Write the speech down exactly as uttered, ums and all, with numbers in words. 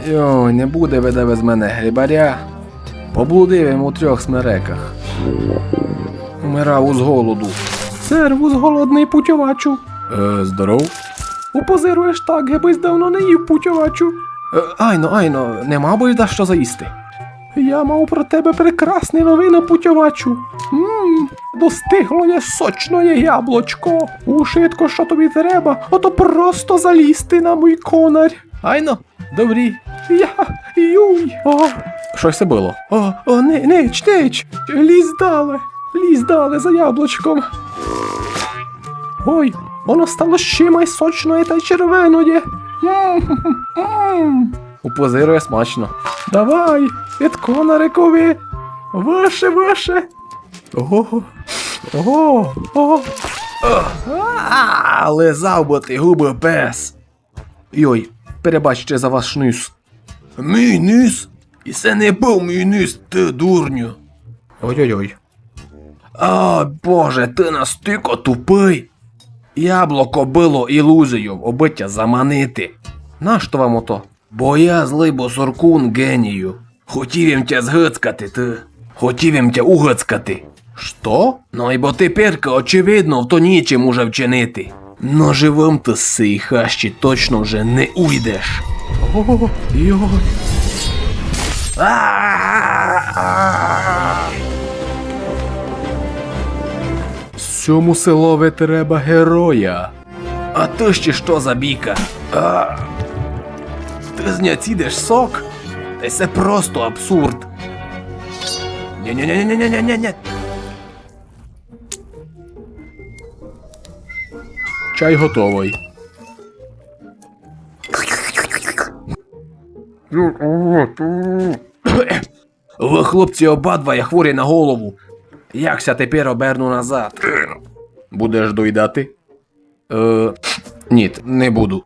Йой, не буде вида без мене грибаря. Поблудив им у трьох смереках. Умирав уз голоду. Сервус, голодный путьовачу. Е, здоров. Упозируєш так, гибысь давно не їв, путьовачу. Е, айно, айно, не мав бы дашто заїсти? Я мав про тебе прекрасні новины, путьовачу. М, достигло є сочноє яблочко. Ушытко, што тобі треба, ото просто залізти на мій конар. Айно, добрі. Я, юй. О, што се было? О, о, ни-, нич, нич. Лізь дале, лізь дале за яблочком. Ой, оно стало ще май сочноє тай червеноє. М, м, м. Упозирує смачно. Давай, ид конарикови. Выше, выше. Ого, ого, ого. А, лизав бы ти губы, пес. Йой, перебачте за ваш нюс. Мій нюс? І се не быв мій нюс, ты дурню. Ой-ой-ой. А, Боже, ты настілько тупый. Яблоко было ілузійов, обы тя заманити. Нашто вам ото? Бо я злый босоркун, генію. Хотів им тя згыцкати, ты. Хотів им тя угыцкати. Што? Ну, ибо теперька, очевидно, в то нічим уже вчинити. Но живым ты з сеї хащі точно вже не уйдеш. О, йой. А-а-а! Сьому селови треба героя. А ты ще што за біка? А, ты з ня цідиш сок? Та се просто абсурд. Ні-ні-ні. Чай готовый. Вы, хлопці, обадва є хворі на голову. Як ся тепер оберну назад? Будеш доїдати? Е, ні, не буду.